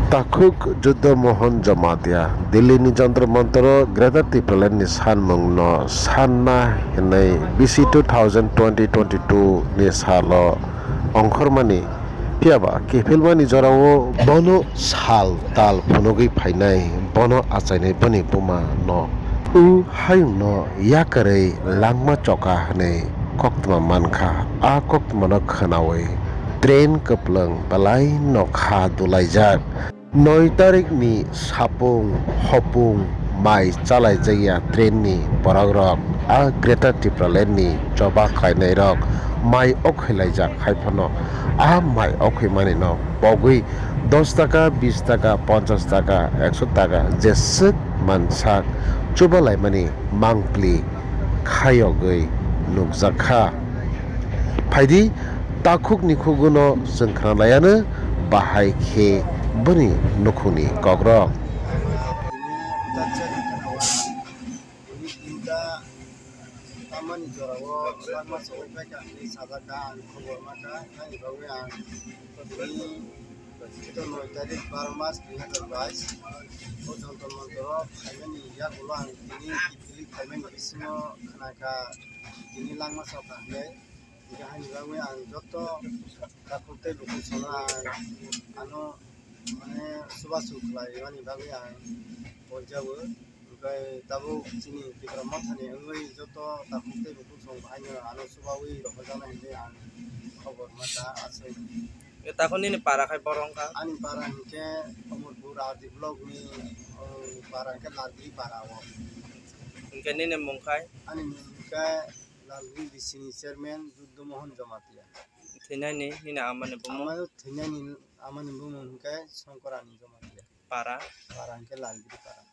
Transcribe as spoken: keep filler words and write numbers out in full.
Takhuk Juddha Mohan Jamatia, Delhi ni Jantar Mantar o Greater Tipraland ni sanmung no sanna hinwi B C two thousand twenty twenty-two ni salo ongkhormani, phiyaba kiphilmani jorao bono sal tal phunugwi phainai, bono achainai boni buma no u hayung no yakarwi langma choka hinwi koktwma mankha. A koktwma no khwnawi train kwplwng belai no kha dulaijak. Noi tarik ni sapung hopung mai chalaijakya train ni borok rok a Greater Tipraland ni choba khlainai rok mai okhoi laijak, hai phano a mai okhoi mani no pogwi dos taka, bis taka, ponchas taka, ekso taka jeswk mansak chuba laimani mangpli khayogwi nukjak kha. Phaidi, takhuk ni khuguno chwng khna laiya no bahai khe boni nukhungni kokrok. Tini tinta tamani jorao langma sogwi phaikha hinwi sajak kha, ang khobor mankha, haini bagwi ang tini noi tarik baro mas dui hazar bais o Jantar Mantar o phaimani yagulo ang tini kiphilwi phaimani bisingo khna kha tini langma sokha hinwi. Hingkhe haini bagwi ang joto takhuk tei bukhuk songno ang ano mane chubachu khlaimani bagwi ang poijao. Hingkhe tabuk chini Tipra Mothani wngwi joto takhuk tei bukhuk song haino ano chubawi rohorjaknai hinwi ang khobor mankha aswk. E takhuk nini para khai borok wngkha? Ani para hingkhe Omorpur R D block ni, o, para hingkhe Lalgiri para o. Hingkhe nini mung khai? Ani mung hingkhe Lalgiri B C ni chairman Juddo Mohan Jamatia. Thwinani nini amani bumung? Amai thwinani amani bumung hingkhe Songkorani Jamatia. Para? Para hingkhe Lalgiri para.